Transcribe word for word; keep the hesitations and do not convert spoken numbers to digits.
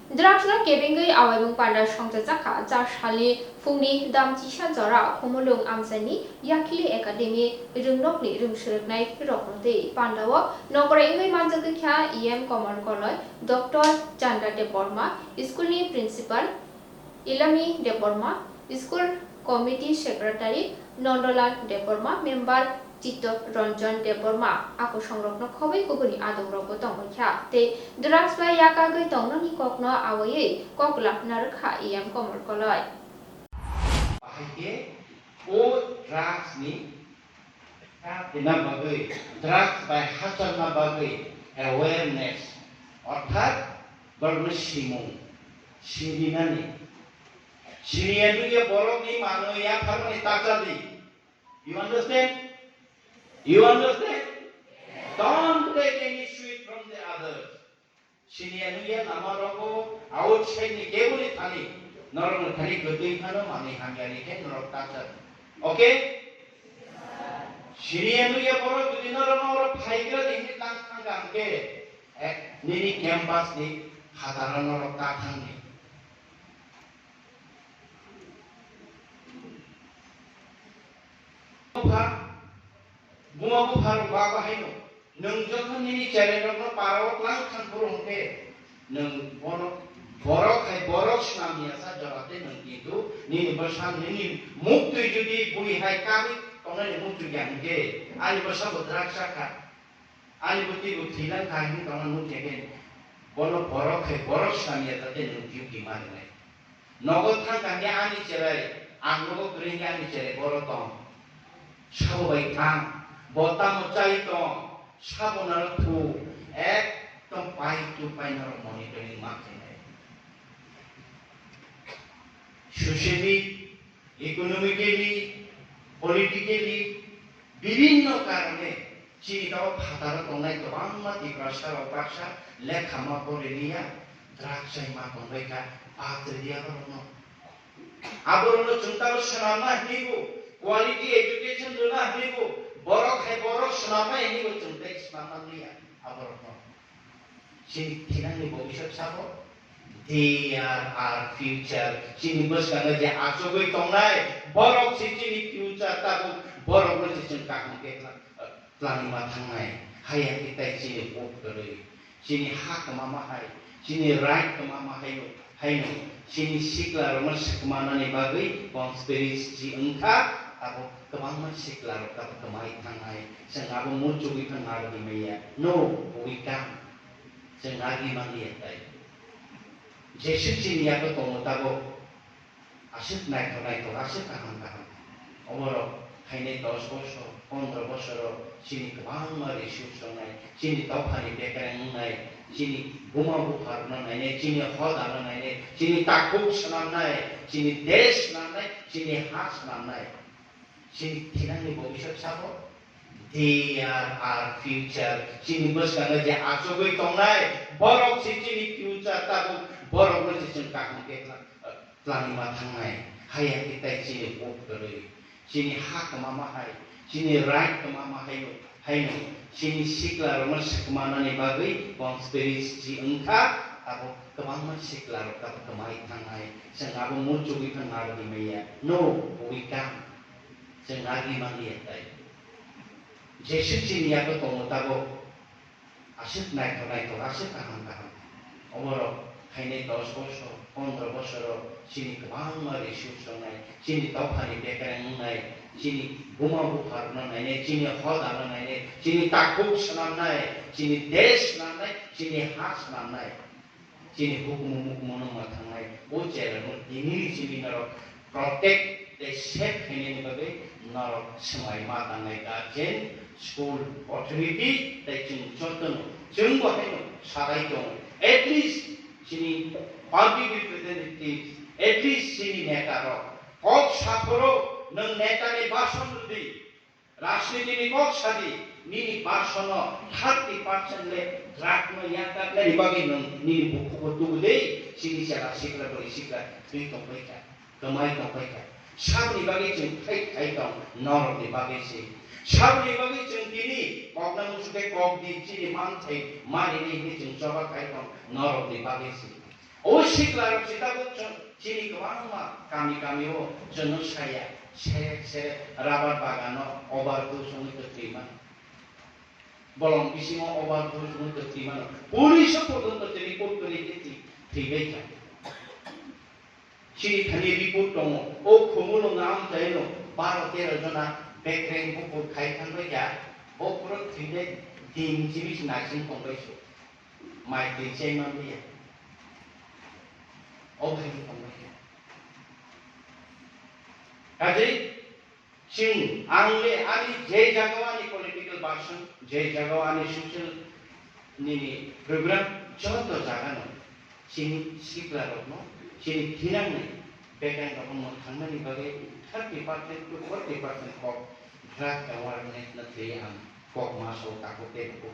Drugs no kebengwi awaimung panda songchajak kha, cha salni phungni dam chisa jora Khumulwng amchaini Yakhli Academy rwngnokni rwngswrwknai rokno twi pandao nongkhorwi wngwi manjagwi kha E M Komol Koloi, Doctor Chandra Debbarma, school ni principal Ilami Debbarma, school committee secretary Nandalal Debbarma, member Chitto Ranjan Debbarma, a kosongrokno khobwi kubuni adongrokbo tongwi kha tei drugs bai yakagwi tongnani kokno awaiwi kok lapna rwkha E M Komol Koloi. Bahai khe o drugs ni kha tina bagwi, drugs bai hachal na bagwi awareness, orthat borokno simung, sininani, siniya nungya borokni manwi yapharmani ta chadi. You understand? You understand? Don't take any sweet from the others. Siniya nungya lama rogo outside ni keboni thani, norokno thani kwtwi phano manwi hamya ni khe norok ta chadi. Okay? Siniya nungya borok jodi norok norok phaigra ni hini tang thangkha hwnkhe, eh, nini campus ni phataro norok ta thangdi. Bupha, buma bupha rok ba bahaino. Nwng jokhon nini cherai rokno parao tlang thang phuru hwnkhe, nwng bono borok hai borok swnam ya sa jora tei nwng kintu nini bwsa nini muktwi jodi bui hai kabwi tongnani muktwi ya hwnkhe, ani bwsa bo drugs sakha. Ani bo twibo thwilang kha hwnwi tongna nuk ya khe, bono borok hai borok swnam ya jate nwng duty ma rwnai. Nogo thang kha hwnkhe ani cherai, ang nogo kwrwi hwnkhe ani cherai boro tong. Sabo bai thang, bo tamo chai tong, sabo naro thu, ekdom pai tu pai naro monitoring ma khainai. Socially, economically, politically, bibhinno karone chini tabo phataro tongnai kwbangma Tiprasa rok baksa lekha ma pore liya, drugs chai ma tongbai kha, bak rwdi aborokno. Aborokno chwng tabo swnamna hwnwi bo, quality education rwna hwnwi bo, borok hai borok swnamnai hwnwi bo chwng tei swnamna liya aborokno. Chini thinangni bobiswt sabo, they are our future. Chini bwskango je achugwi tongnai, borok se chini future tabuk, borokno se chwng kaham khe tla-, tlangwi ma thangnai. Haya khe tai chini kok kwrwi, chini ha kwmama hai, chini right kwmama hai, haino chini sikla rokno swkmanani bagwi bong spirit si wngkha, abo kwbangma sikla rok tabuk kwmai thangnai. Chwng abo muchugwi phano narwgwi manya. No, we can't. Chwng nagwi manliya tai. Jesu chini yago tongo tabuk. Aswk naithok naithok, aswk kaham kaham. Oborok haino dos bosor, pondro bosoro chini kwbangma resource tongnai, chini dophani bekereng wngnai, chini buma bupharokno nainai, chini hodano nainai, chini takhuk swnamnai, chini desh swnamnai, chini ha swnamnai. Chini thinangni bobiswt sabo, they are our future. Chini bwskango je achugwi tongnai, borok se chini future tabuk, borokno se chwng kaham khe tla-, tlangwi ma thangnai. Haya khe tai chini kok kwrwi, chini ha kwmama hai, chini right kwmama hai, haino chini sikla rokno swkmanani bagwi bong spirit si wngkha, abo kwbangma sikla rok tabuk kwmai thangnai. Chwng abo muchugwi phano narwgwi manya. No, we can't. Chwng nagwi manliya tai. Jesu chini yago tongo tabuk. Aswk naithok naithok, aswk kaham kaham. Oborok haino dos bosor, pondro bosoro chini kwbangma resource tongnai, chini dophani bekereng wngnai, chini buma bupharokno nainai, chini hodano nainai, chini takhuk swnamnai, chini desh swnamnai, chini ha swnamnai. Chini hukumu mukumu no ma thangnai, o cherano tini chini norok protect tei safe khainani bagwi norok swmai ma tangnai guardian, school authority tei chwng jotono, chwngbo haino sabai tongo. At least chini public representatives, at least chini neta rok kok saphuru nwng neta ni bason rwdi. Rajniti ni kok sadi, nini person no thirty percent le drug no yaktak nani bagwi nwng nini bukhugo tubu de, chini chela sikla bwrwi sikla twi tongbai kha, kwmai tongbai kha. Saboni bagwi chwng thai thai tong norok ni bagwi se. Saboni bagwi chwng tini kokna muchukhe kok di chini manthai mani ni hwnwi chwng choba khai tong norok ni bagwi se. O siklarok se tabuk chwng chini kwbangma kami kami o chwngno saya, serek serek rubber bagano overdose wngwi kwtwi mano. Bolong bisingo overdose wngwi kwtwi mano. Police o porjonto report kwrwi khe thwi, thwibai kha. Chini thani report tongo. O Khumulwng amchaino baro tero jona bekreng bukur khai thangbai kha. Bo phuru thwinai din chini se naising tongbai se. Mai tin chai manliya. O hai wng tongbai kha. Kaje chwng ang le ani je jagao ani political version, je jagao ani social nini program, joto jagano chini siklarokno, chini thinangni bekangrokno mwthangmani bagwi thirty percent to forty percent kok drug awareness no thwi ang kok maso takhuk tei bukhuk